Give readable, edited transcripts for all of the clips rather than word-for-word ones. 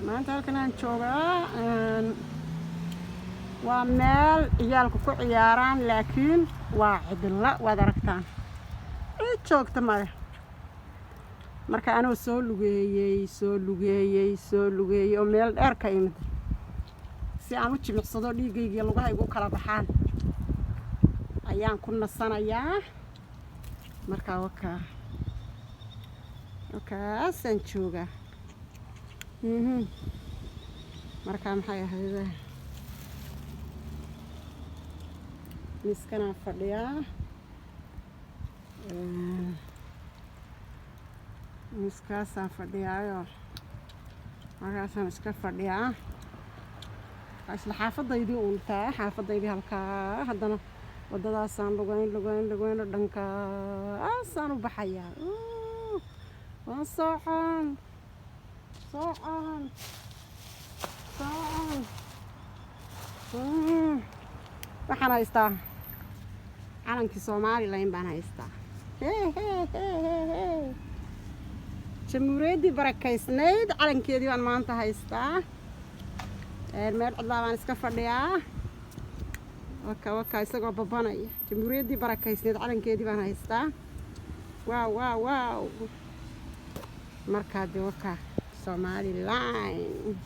Maanta halkan aan joogaa waa meel ciyaalku ku ciyaaraan, laakiin waa cidla. Waad aragtaan, cid joogta male. Marka anoo soo lugeeyey, soo lugeeyey, soo lugeeyey oo meel dheer ka imid si aan u jimicsado, dhiiggaygiiyo lugahaygu u kala baxaan, ayaan ku nasanayaa. Markaa wakaa, halkaasaan joogaa. Markaa maxay ahayd, miiskanaan fadhiyaa, miiskaasaan fadhiyaayo, markaasaan iska fadhiyaa. Waa isla xaafadaydii uun taa, xaafadaydii halkaa. Haddana waddadaasaan lugeyn, lugeyn, lugeyn oo dhankaasaan u baxayaa. Waan socon, socon, socon. Waxaan haystaa calankii Somaliland baan haystaa. Hee hee hee hee hee, jamhuuriyaddii barakaysnayd calankeedii baan maanta haystaa. Meel cidlaa baan iska fadhiyaa. Waka, waka, isagoo babanaya jamhuuriyaddii barakaysnayd calankeedii baan haystaa. Wow, wow, wow! Markaa de waka Somaliland.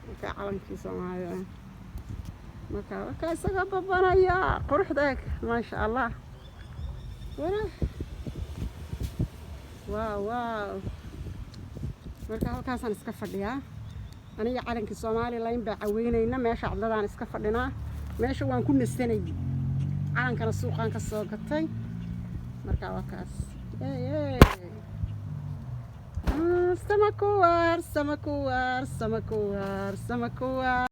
Waka calankii Somaliland. Marka waka isagoo babanaya, quruxda eeg, maasha Allah. Wara, wow, wow! Marka halkaasaan iska fadhiyaa aniga calankii Somaliland baa caweynayna. Meesha cidladaan iska fadhinaa, meesha waan ku nasanay. Calankana suuqaan ka soo gatay. Marka waa kaas. Hey, hey. Sama kuwaar, sama kuwaar, sama kuwaar, sama kuwaar.